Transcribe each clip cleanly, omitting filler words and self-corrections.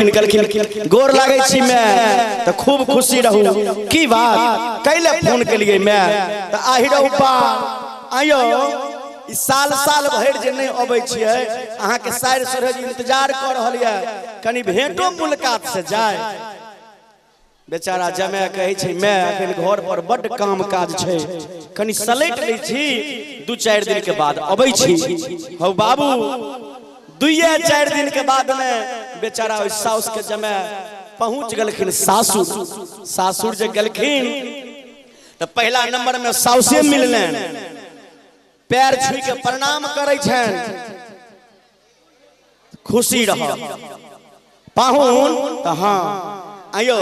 कहलखिन गोर लागै छी मैं, तऽ खूब खुशी रहू। की बात कैले फोन केलिए मैं? तऽ आहि रहू बा आयो, ई साल साल भरि जे नहि अबै छियै, अहाँके सारि सोरह इंतजार कऽ रहल यऽ, कनि भेंटो मुलाकात से जाय। बेचारा जमाय कहै छै मैं अखन घर पर बड्ड काम काज छै, कनि सलटि लै छी, 2-4 दिन के बाद अबै छी। हौ बाबू, 2-4 दिन के बाद में बेचारा ओहि साउस के जमाय पहुंच गेलखिन सासुर। सासुर जे गेलखिन तऽ पहिला नंबर में साउसे मिललनि, पैर छुई के प्रणाम करै छनि, खुशी रह पाहुन। तऽ हाँ आयो,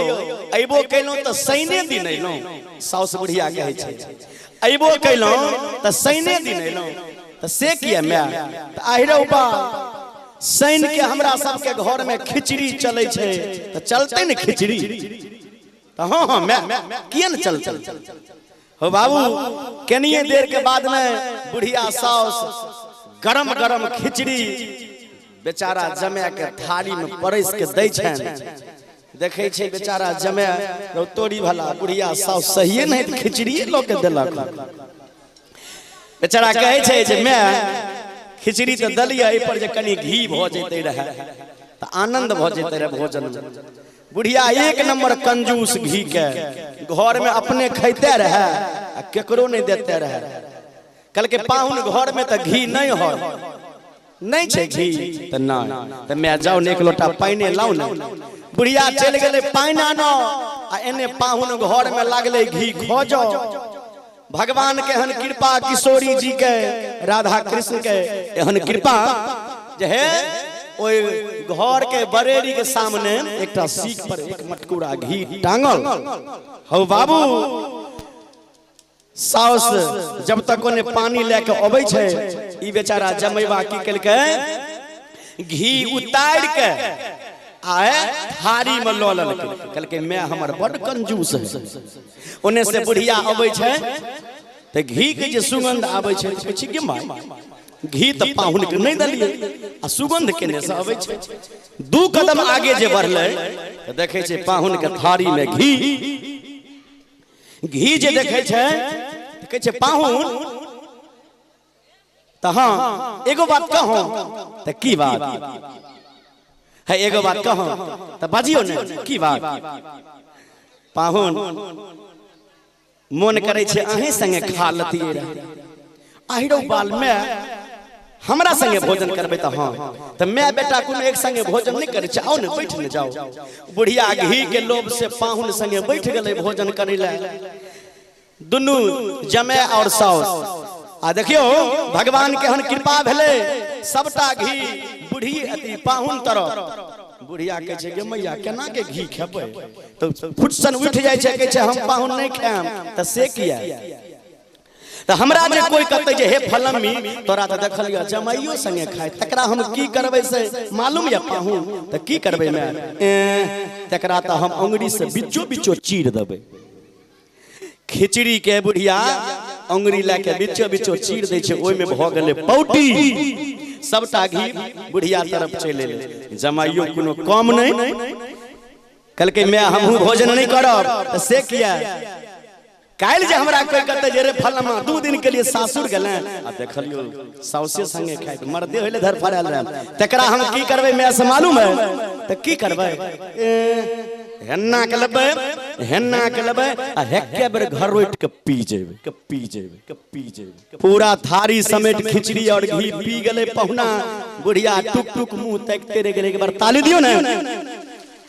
अयबो केलहुँ तऽ शैने दिन अयलहुँ। साउस बुढ़िया कहै छै अयबो केलहुँ तऽ शैने दिन अयलहुँ। तऽ से किया माय? तऽ आहिरो बा, शनि के हमरा सबके घर में खिचड़ी चलै छै, तऽ चलतै ने खिचड़ी? तऽ हाँ हाँ माय, किया ने चलतै? हो बाबू, कनिए देर के बाद में बुढ़िया साउस गरम गरम खिचड़ी बेचारा जमाय के थाली में परसि के दै छनि। देखै छै बेचारा जमाय, रौ तोरी भला, बुढ़िया साउस सहिए नहि तऽ खिचड़िए लऽ के देलक। बेचारा कहै छै जे माय, खिचड़ी तऽ देलियै, एहि पर जे कनि घी भऽ जैतै रहए तऽ आनंद भऽ जैतै रहए भोजन में। बुढ़िया एक नंबर कंजूस, घी के घर में अपने खैते रहे आ केकरो नहीं देते रहे। कहलकै पाहुन घर में तऽ घी नहीं हो, नहीं छै घी? तऽ नहीं। तऽ मैं जाओ ने एक लोटा पानि लाउ ने। बुढ़िया चलि गेलै पानि आनो, आ एने पाहुन घर में लागलै घी खोजो। भगवान के एहन कृपा, किशोरी जी के, राधा कृष्ण के एहन कृपा जे हे ओहि घर के बरेली के सामने एकटा सीख पर एक मटकुरा घी टांगल। हौ बाबू, साउस जब तक ओने पानी लए के अबै छै, ई बेचारा जमैबा की केलकै, घी उतारि के आए थारी में लऽ लेलकै। कहलकै मैं हमर बड्ड कंजूस है। ओने से बुढ़िया अबै छै तऽ घी के जे सुगंध आबै छै, कहै छै गे माय, घी तऽ पाहुन के नहि देलियै आ सुगंध केने से अबै छै? 2 कदम आगे जे बढ़लै तऽ देखै छै पाहुन के थारी में घी। घी जे देखै छै तऽ कहै छै पाहुन, तऽ हाँ एगो बात कहूँ? तऽ की बात है? एगो बात कहूँ? तऽ बाजियो ने, की बात? पाहुन, मोन करै छै अहीं संगे खा लतियै रहे। आहिरो बाल, में हमरा संगे भोजन करबै? तऽ हाँ। तऽ my बेटा कोनो एक संगे भोजन नहि करै छै, आउ ने बैठ ने जाओ। बुढ़िया घी के लोभ से पाहुन संगे बैठ गेलै भोजन करै लए, दुनू जमाय और साउस। आ देखियो भगवान के एहन कृपा भेलै, सबटा घी बूढ़ी अथी पाहुन तरफ। बुढ़िया कहै छै गे मैया, केना के घी खेबै? तऽ फुटसन उठि जाइ छै, कहै छै हम पाहुन नहि खायब। तऽ से किया? तऽ हमरा जे कोई कहतै जे हे फलम्मी, तोरा तऽ देखलियौ जमाइयो संगे खाय, तकरा हम की करबै से मालूम यऽ पाहुन? तऽ की करबै माय? तकरा तऽ हम अंगुरी से बिच्चो बिच्चो चीर देबै। खिचड़ी के बुढ़िया अंगुरी लए के बिच्चो बिच्चो चीर दै छै, ओहिमे भऽ गेलै पौटी, सबटा घी बुढ़िया तरफ चलि एलै। जमाइयो कोनो कम नहि, कहलकै माय, हमहूँ भोजन नहि करब। तऽ से किया? काल्हि जे हमरा कोई कहतै जे रे फलमा, 2 दिन के लिए सासुर गेलै आ देखलियौ साउसे संगे खाइत, मर्दे होइले धरफड़ायल रहे, तकरा हम की करबै माय से मालूम है? तऽ की करबै? हेन्ना के लेबै, हेन्ना के लेबै आ हेके बेर घर रोटि के पी जेबै, के पी जेबै, के पी जेबै। पूरा थारी समेट खिचड़ी और घी पी गेलै पहुना। बुढ़िया टुक टुक मुंह ताकिते रहि गेलै। एक बार ताली दियौ ने।